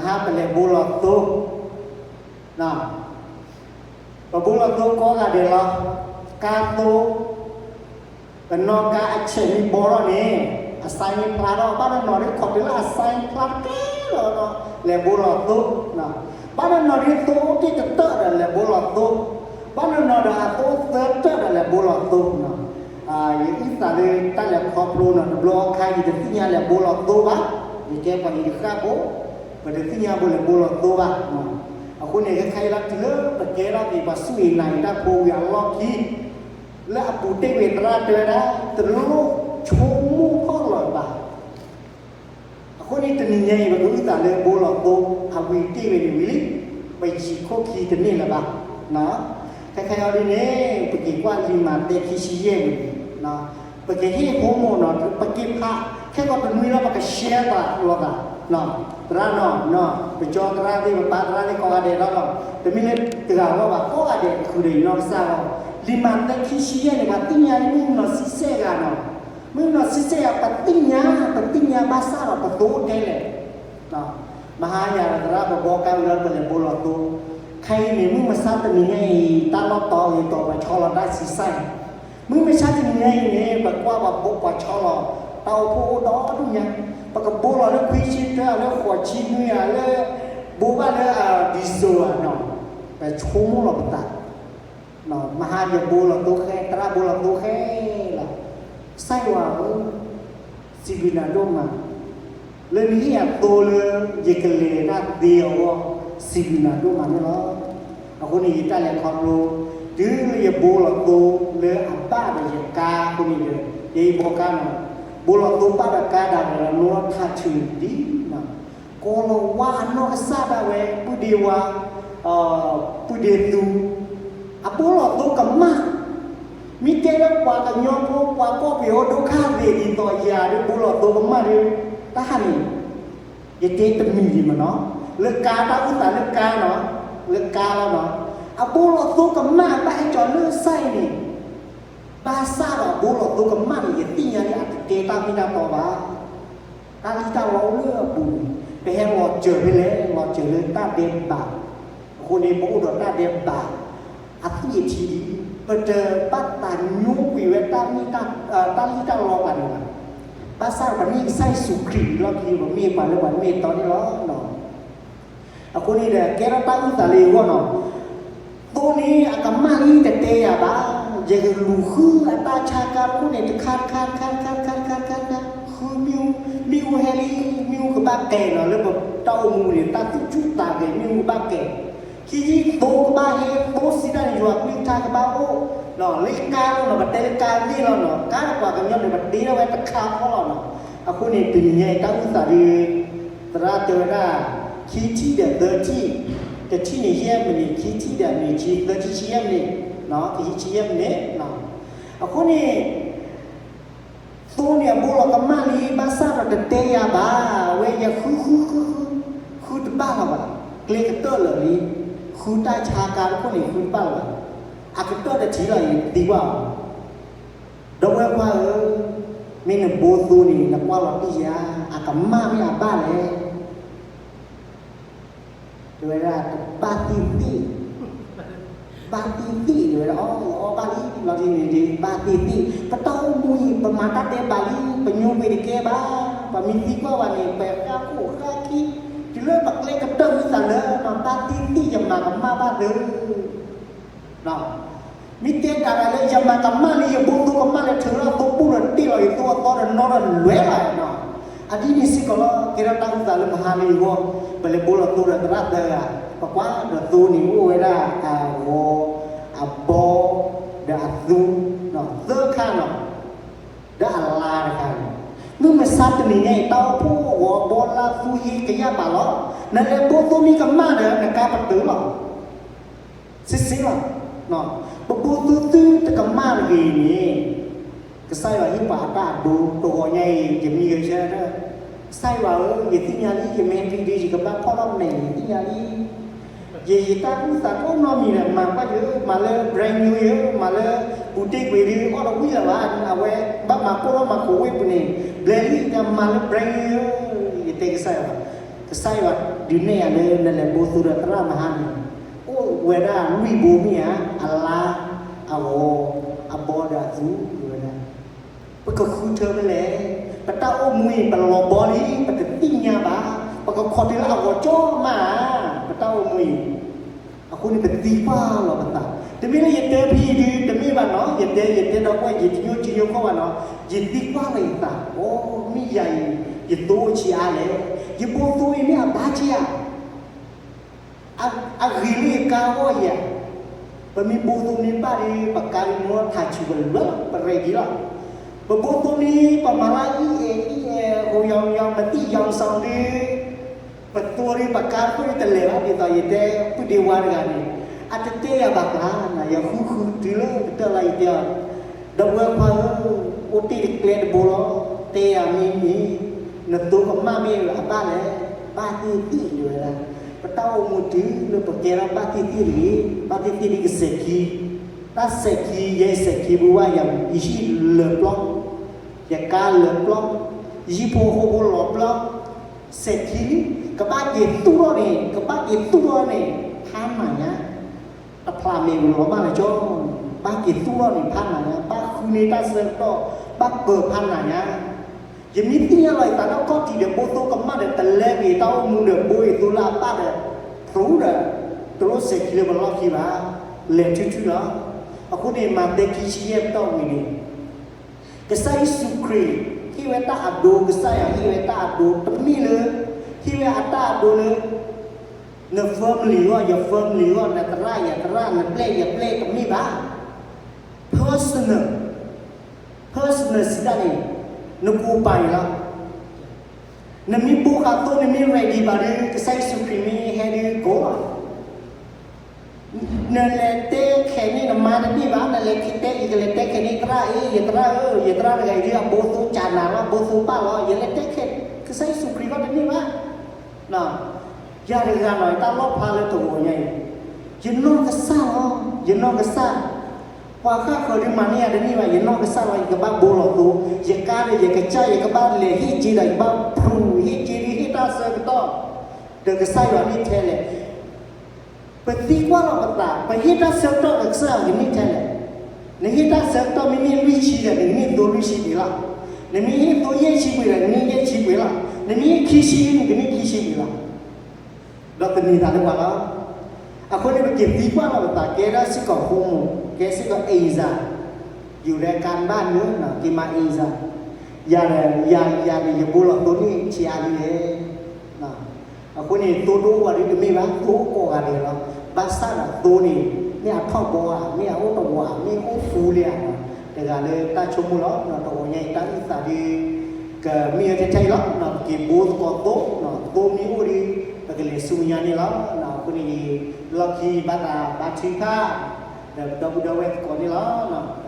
ဟါပလဲၤဘိလီၤသိ, ပဘိလီၤသိကိးဂၤဒဲးလီၤ. ကါသိ, ပနီၢ်ကါအဆဲးမ့ၢ်ဘီထီၣ်န့ၣ် အစဲမ့ၢ်ဖျါထီၣ်, ဘၣ်တနီၤဒ်ခီၣ်တုၤလၢအစဲဖျါတကဲလီၤဒီး လဲၤဘိလီၤသိ, ဘၣ်တနီၤဒ်သိတ့ၢ်ကတၢၢ်ဒီးလဲၤဘိလီၤသိ, ဘၣ်တနီၤဒီးအသိသၢတၢၢ်ဒီးလဲၤဘိလီၤသိ. ယအုၣ်သးလၢတၢ်လဲၤခီဖျိနီၤ, တဘျီအခါယတသ့ၣ်ညါလဲၤဘိလီၤသိဘၣ်, ယကဲပှၤအံၤတဃၣ်ဖိ, ပတသ့ၣ်ညါဘၣ်လဲၤဘိလီၤသိဘၣ်. အဃိန့ၣ် ခဲခါအံၤလီၤတုၤလၢပကဲထီၣ်က့ၤပှၤဆူၣ်ဂ့ၤနာ်ဂ့ၤတၢ်ဖိဝံၤအလီၢ်ခံ လၢအပူၤတ့ၢ်ဝဲသရၣ်တဲဝဲဒၣ် တလိၣ်ဆိကမိၣ်ထီၣ်လၢၤဘၣ်. အဃိန့ၣ်တနံၤညါအံၤ ပကအုၣ်သးလၢဘိလီၤသိ အဝံၤတ့ၢ်ဝဲန့ၣ်ဝံၤလံ, ပယံာ်ခိၣ်ခံတန့ၢ်လၢၤဘၣ်. ခဲခါအံၤဒ်န့ၣ် ပက့ၤကွၢ်လံာ်မးသဲခံဆံယဲၢ်ဝံၤန့ၣ် ပကဟ့ၣ် homework နီၤ, ပက့ၤဖး ခဲကီးတနွံလီၤ ပက share သးလိာ်သး, သရၣ်နီၤ, ပကၠီသရၣ်သ့ၣ် ပပၢ်သရၣ်သ့ၣ်ကိးဂၤဒဲးလီၤ, တမ့ၢ်လၢတဂၤဂီၢ်ဘၣ် ကိးဂၤဒဲးဃုာ်ဒီးယနီၢ်ကစၢ်လီၤ. လံာ်မးသဲခံဆံယဲၢ်န့ၣ် ပှၤသ့ၣ်ညါလံမုၢ်နီၤဆံဆဲၣ်ဂၤနီၤ, မုၢ်နီၤဆံဆဲၣ်ဂၤ ပသ့ၣ်ညါ, ပသ့ၣ်ညါဘၣ်ဆၣ်ဒီးပသိထဲလဲၣ် မဟါယၤဒီးသရၣ်ပဘီကါဝံၤလီၤ ပလဲၤဘိလီၤသိ, ခဲအံၤန့ၣ် မုၢ်မဆါတနံၤညါအံၤ တၢ်လီၢ်တီအံၤတီၤ ပှၤဆီလီၤတၢ်ဆံးစၢ်, မုၢ်မဆါတနံၤညါအံၤန့ၣ် ပကွၢ်ပှၤဘိပှၤဆီလီၤ, တၢ်အိၣ်ဖှိၣ်အိၣ်ဒီဒူၣ်ညါ, ပကဘိလီၤလၢခွံဆံတၢ လၢဃိးဆံနွံဧါ လၢ ဘိဘၣ်လၢ diesel ဧါနီၤ, ပဆိကမိၣ်လီၤပသး မဟါယဘိလီၤသိဃဲ သရၣ်ဘိလီၤသိဃဲလီၤ, ကစၢ်ယွၤဧၢ, စံးဘျုးနၤဒိၣ်မး, လၢနဟ့ၣ်အသိလၢ ယကလဲၤတၢ်သ့အဂီၢ်, စံးဘျုးနၤဒိၣ်မးန့ၣ်လီၤ. အဃိန့ၣ် ယတၢ်လဲၤခီဖျိ တုၤလၢယဘိလီၤသိလၢအဘၣ်ဒီးယကါအဃိန့ၣ်ဒီး ယအံၤဘီကါနီၤ, ဘိလီၤသိဘၣ်ဒီးကါဒၣ်ဒီး နီၢ်ထးထုးဒ် ကိးလီၤဝါအနီၢ်ကစၢ်ဒၣ်ဝဲ ပုၢ်ဒ့ဝါ, ပုၢ်ဒ့သူ, အဘိလီၤသိကမၣ်, မ့ၢ်တဲလၢပှၤကညီဖိ ပှၤကီၢ်ပယီၤဒိၣ်ခါသ့ၣ်ဒ်သိးယၤဒ်ဘိလီၤသိကမၣ်ဒီး တၢ်ဟးန့ၣ် ယတဲတမံၤဒံးမ့ၢ်နီၤ, လၢကါတၢ်အုၣ်သးလၢကါနီၤ, လၢကါလီၤနီၤ, အဘိလီၤသိကမၣ်ဘၣ်ဟဲကၠီၤလၢစၢ်အံၤန့ၣ် ဘၣ်ဆၣ်ဒီးဘိလီၤသိကမၣ်န့ၣ် ယသ့ၣ်ညါလံ အတတဲတၢ်မ့ၢ်တၢ်တီဘၣ်. တၢ်လံၣ်တၢ်လီအိၣ်လၢအပူၤန့ၣ် ပဟဲလီၤစၢၤဖဲလဲၣ် လီၤစၢၤလၢတၢ်ဒဲးဘး, အဃိန့ၣ် ပအိၣ်ဒီးတၢ်ဒဲးဘး အသွံၣ်အထံလံ, ပတဘၣ်သးညိကွံာ်ဝဲတၢ်မ့ၢ် တၢ်လံၣ်တၢ်လီဘၣ်န့ၣ်ဘၣ်. ဘၣ်ဆၣ်ပမ့ၢ်ကစၢ်ယ့ၣ်ၡူးခရံာ်လီၢ်ခံ ပမ့ၢ်ပှၤလၢပှၤမ့ၢ်တီန့ၣ်လီၤ. အဃိန့ၣ်ဒီး ကဲထီၣ်တၢ်အုၣ်သးလၢယဂီၢ်နီၤ, သိန့ၣ်အကမၣ်လံတတဲယၤဘၣ်, ယကလူၤဃုအတၢ်ဆါကါတခိၣ်န့ၣ် တခါတခါတခါတခါတခါတခါတခါ, ဃုမ့ၣ်အူ, မ့ၣ်အူဟဲလံ, မ့ၣ်အူကဘၣ်ကဲၤနီၤ လၢပတၢ်အိၣ်မူန့ၣ် တၢ်သူၣ်ဆူၣ်သးဂဲၤ မ့ၣ်အူကဘၣ်ကဲၤ, ခံဆံသိကဘၣ်ဟဲ သိစံးတၢ်န့ၣ် ယွၤကလုၢ်ကထါကဘၣ်အိၣ်, လၢကါလီၤနီၤ ပတဲလၢကါသ့ၣ်လီၤနီၤ, ကါဒီးပှၤကညီန့ၣ် ပတ့ထီၣ်ဝဲတခါဃီလီၤနီၤ. အဃိန့ၣ် တနံၤညါအံၤ တၢ်အုၣ်သးဒ် သရၣ်တဲဝဲဒၣ် ခံထံၣ်ဒီးသၢထံၣ်, တထံၣ်န့ၣ်ယဲၢ်မံးနံး, ခံထံၣ်ဒီးမံးနံး, သၢထံၣ်ဆံယဲၢ်မံးနံး, ကဟံးဆံယဲၢ်မံးနံး, အဃိန့ၣ် သိန့ၣ်အဘိလီၤကမၣ်လံ ဘၣ်ဆၣ်ဒီးတတဲယၤဘၣ်, ဝဲယဃုဃုဃုဃု, ဃုတဘၣ်လၢၤဘၣ်, ကျဲကတၢၢ်လၢာ်လံ, ဃုတၢ်ဆါကါတခိၣ်န့ၣ် ဃုတဘၣ်လၢၤဘၣ်, အကတၢၢ်တထံၣ်လီၤအံၤသံကွၢ်အီၤ ဒီပုၢ်ဝဲၢ်ခွါဧၢ, မ့ၢ်နဘိသိန့ၣ် နကွၢ်လီၤတံၢ်ယၤ, အကမၣ်မ့ၢ်အဘၣ်လဲၣ်. တဲဝဲဒၣ် တဘၣ်သ့ၣ်သ့ၣ်, ဘၣ်သ့ၣ်သ့ၣ် တဲဝဲဒၣ် အီၣ်အီဘၣ်လံ လီၤဒ်န့ၣ်ဒ် ဘၣ်သ့ၣ်သ့ၣ်, ပတၢ်အိၣ်မူအံၤ ပမၤတၢ်ဒဲးဘးလံ, ပညိကွံာ်တကဲဘၣ်, ပမ့ၢ်သံကွၢ်ဘၣ်န့ၣ် ပဃၣ်ခိၣ်ဃၣ်ခံ, တုၤလၢပကျဲကတၢၢ်ဝံသးလၢ မၤဘၣ်သ့ၣ်သ့ၣ် ယမၤကမၣ်ဘၣ်သ့ မ့ၢ်တဲတၢ်ဒၣ်လၢ ယမၤကမၣ်လံ ယဘိသိကမၣ်လၢ ထုးလီၤသိပူၤဒီး တ့ၢ်လီၤယသိအသီဒီး နီၢ်ဒီးလွဲလီၤနီၤ. အဒ်န့ၣ်စ့ၢ်ကီးလီၤ. ကဲထီၣ်တၢ်အုၣ်သးလၢမဟါလၢယဂီၢ် ပလဲၤဘိလီၤသိဒီးသရၣ်သၢဂၤ, ပကွၢ်ဒီးသိန့ၣ် အိၣ်ဝဲဒၣ်အဂီၤ, အဘီ, ဒီးအသူ, သၢခါနီၤ, ဒီးအလါတခါန့ၣ်, မုၢ်မဆါတနံၤညါအံၤ တၢ်အိၣ်ဖှိၣ်အဂီၤဘီလါသူဟ့ကယၢ်ပာ်လီၤ. နလဲၤဘိသိမ့ၢ်ကမၣ်ဒီး နကါပတုာ်လီၤ စ့စ့လီၤ. ပဘိသိသုတကမၣ်တဂ့ၤန့ၣ်, ကစၢ်ယွၤဟ့ၣ်ပှၤအတၢ်အဒိ တဂီၤညါအံၤ ယမံဂဲၤဆၢထၢၣ်, ကစၢ်ယွၤဧၢ, ယသ့ၣ်ညါလံ ယမ့ၢ်ဟဲတုၤဒီး ယကဘၣ်ဖီၣ်ထီၣ်မဲာ် ယသ့ၣ်ညါလံ. ယ ယတၢ်ကူၣ်သးတအိၣ်နီတမံၤဒီး မၤကွၢ်ယၤ မၤလၢ brand new ယၤ မၤလၢ ပူၤတ့ၢ်ကွံာ်ဒုး အီၣ်တဝံၣ်လၢၤဘၣ်, အဝဲဘၣ်မၤကိၢ်ထီၣ်မၤခိးဝ့ၢ်ပူၤန့ၣ် ဘျဲလံ မၤလၢ brand new ယၤ, ယတဲကစၢ်ယွၤ ကစၢ်ယွၤဒုးနဲၣ်ယၤလၢနလဲၤဘိသိဒီးသရၣ်မဟါန့ၣ်, အိၣ်ဝဲဒၣ်လွံၢ်ဘိမ့ၢ်ဧါ, အလါ, အဂီၤ, အဘီဒီးအသူဝဲဒၣ်. ပကဃုထၢဖဲလဲၣ်. ပတၢ်အိၣ်မူအံၤ ပလီၤဘီလံ ပတသ့ၣ်ညါဘၣ်. ပကခိးတုၤလၢအဂီၤကၠီမးဧါ, ပတၢ်အိၣ်မူအံၤ. အဃိန့ၣ်ပသံကွၢ်လီၤပသး, တမ့ၢ်လၢယတဲဖဲအံၤဒုး တမ့ၢ်ဘၣ်နီၤ, ယတဲ ယတဲဒီပုၢ်ဝဲၢ် ယတညိၣ်ကံညိၣ်ခီၣ်ဘၣ်နီၤ, ယသံကွၢ်လီၤယသး, အိ မ့ၢ်ယၤအံၤ ယသိအိၣ်ဆံးအါလဲၣ်, ယဘိသိအံၤမ့ၢ်အဘါက့ဧါ, အဂ့ၤလၢယကါဂီၢ်ယၤ, ပမ့ၢ်ဘိသိမ့ၢ်ဘၣ်ဒီး ပကါဒုးမ့ၢ်ထးဆူးပလၢ ပreadyလီၤ. ပဘိသိမ့ၢ် ပမၤလၢအံၣ်အဲၣ်အံၣ်အဲၣ် ဟိယီယီ မသံၣ်ယီစီဒုး ပသိဒီးပကါသိဒီးတလဲၤဘၣ် ဒ်သိးယတဲ ပုၢ်ဒ့ဝါတဂၤန့ၣ်, အတတဲယၤဘၣ်ကျါ, ယဃုဃုတုၤလၢကတၢၢ်လီၤ ယတဲအီၤ, ဒီပုၢ်ဝဲၢ်ခွါဧၢ, အိၣ်တ့ၢ်တကျဲတဘိလီၤ, တဲယၤမ့ၢ်မ့ၢ်, နသိကမၣ်မ့ၢ်အဘၣ်လဲၣ်, ဘၣ်သ့ၣ်သ့ၣ်ဒ်ဝဲဒၣ်, ပတၢ်အိၣ်မူတုၤလၢပကဲထီၣ်ဘၣ်သ့ၣ်သ့ၣ်တဂ့ၤ, ဘၣ်သ့ၣ်သ့ၣ်ဒ်ကစဲးခံ, တၢ်စဲးခံ ယဲစဲးခံဘိဝါယၤ ယဟံၣ်လၢာ်ပျီ, ယကါလၢာ်ပျီ, ယဟံၣ်ဖိဃီဖိလီၤပျီ, စဲးခံလံ, ကဘၣ်က့ၤသူၣ်ထီၣ်န့ၣ် ကဘၣ်က့ၤသူၣ်ထီၣ်န့ၣ် ဖးနးညါ, တဖျးမ့ၢ်ဝံၤလီၤမၢ်လၢကၠီ, ဘၣ်က့ၤသူၣ်ထီၣ်န့ၣ်ဖးနးညါ, ဘၣ်ဃုန့ၢ်တၢ်ဆၢကတီၢ်, ဘၣ်ပၢၤဖးနးညါ. ယမ့ၢ်သ့ၣ်ညါလီၤယသးဒီးခီၣ်ထံးဒီး ဘိသိကမၣ်ဒီး တလဲက့ၤတၢ်အိၣ်မူဒီး ဘိအံၤသိလၢအဘၣ်ဒီး ဖျိဒီး တလိၣ်စဲးခံလၢပလီၢ်ခံဘၣ်, လဲၤထူထူလီၤ. အဃိန့ၣ် မးသဲခံဆံယဲၢ်ပတီၢ်ဝံၤန့ၣ် ကစၢ်ယ့ၣ်ၡူးခရံာ် ဟ့ၣ်ဝဲတၢ်အဒိ, ကစၢ်ယွၤဟ့ၣ်ဝဲတၢ်အဒိ တမ့ၢ်လၢ ဟ့ၣ်ဝဲအတၢ်အဒိလၢ န family အဂီၢ်, ယ family အဂီၢ်, နသရၣ် ယသရၣ်, နပျဲၢ် ယပျဲၢ် တမ့ၢ်ဘၣ်. personal, personal စံးတၢ်န့ၣ် နကိးပာ်အံၤလီၤ. နမ့ၢ်ဘိဃာ်သိ နမ့ၢ် ready ဘၣ်ဒီး ကစၢ်ယ့ၣ်ၡူးခရံာ်မ့ၢ်ဟဲဒီးကိးလီၤ. နလဲၤတဲခဲန့ၣ်နမါတန့ၢ်ဘၣ်, နလဲၤတဲ ယကလဲၤတဲခဲန့ၣ် သရၣ်အ့, ယသရၣ်ဧၢ, ယသရၣ်တဂၤအံၤဒ်အဘိသိကၢ်နၤလီၤ, ဘိသိပၢ်လီၤ, ယလဲၤတဲခဲ ကစၢ်ယ့ၣ်ၡူးခရံာ်ဂီၢ်တန့ၢ်ဘၣ်. ယၤတဂၤနီၤ တၢ်လီၣ်ဖျါလၢတဂီၤညါအံၤ, ယနီၢ်ကစၢ်လီၤ, ယနီၢ်ကစၢ်, ပှၤဃၣ်ဃၢၤဒုးမၤန့ၢ်ယၤတန့ၢ်ဘၣ်, ယနီၢ်ကစၢ်လီၤ, ယကဘၣ်ဘိလီၤသိ, ယကါဒီးယကစၢ် ယကဘၣ်လဲၤဟ့ၣ်က့ၤဒီး ယကဘၣ်ဖျိဟ့ၣ်က့ၤဒီး ဟ့ၣ်တၢ်ဆၢကတီၢ် ဒီးကစၢ်ယွၤန့ၣ်ထဲလဲၣ်. ပသံကွၢ်လီၤပသး, ပဟ့ၣ်တၢ်ဆၢကတီၢ်ဒီးကစၢ်ယွၤန့ၣ်ထဲလဲၣ်. နဟ့ၣ်တၢ်ဆၢကတီၢ်မ့မ့ၢ်လွံၢ်ဆံဒီး နကန့ၢ်သိလွံၢ်ဆံပှ့ၤလီၤ. နမ့ၢ်ဟ့ၣ်သိယဲၢ်ဆံပှ့ၤဒီး နကန့ၢ်ယဲၢ်ဆံပှ့ၤလီၤ. နမ့ၢ်ဟ့ၣ်ခံဆံ နကန့ၢ်ခံဆံပှ့ၤလီၤ. ဒီးသန့ၤသးလၢပှၤလီၤ. အဃိန့ၣ် ပက့ၤသံကွၢ်လီၤပသး ကဲထီၣ်စ့ၢ်ကီး homework, ကဲစ့ၢ်ကီး exam, ယူၤရဲကါဘၣ်မုၢ်, က့ၤမၤ exam, ယၤဒီး ယၤ ယၤန့ၣ် ယဘိလီၤသိန့ၢ်ဆံးအါဒ်လဲၣ်. အဃိန့ၣ် သိတအိၣ်ဝဲဒၣ်တမ့ၢ်ဘၣ်, သိကိးဂၤဒဲးလီၤ. ဘၣ်ဆၣ်ဒီးသိန့ၣ် မ့ၢ်အထီၣ်ဘီဧါ, မ့ၢ်အအိၣ်တဝီဧါ, မ့ၢ်အိၣ်ဖူလံဧါ, တဂၤလၢတၢ်ဆိကမိၣ်လီၤ. တဂီၤညါအံၤ တၢ်အုၣ်သးဒုး ကမ့ၢ်ဝဲထဲထဲအံၤလီၤ. ပက့ၤဘိသကိးသိ, သိမ့ၢ်အိၣ်ဒီး ပကလဲၤဆူမဲာ်ညါန့ၣ်လီၤ. အဃိန့ၣ် လီၢ်ခံဘၣ်သးဘါထုကဖၣ် ဒီးပဒီပုၢ်ဒီဝဲၢ်သကိးန့ၣ်လီၤ.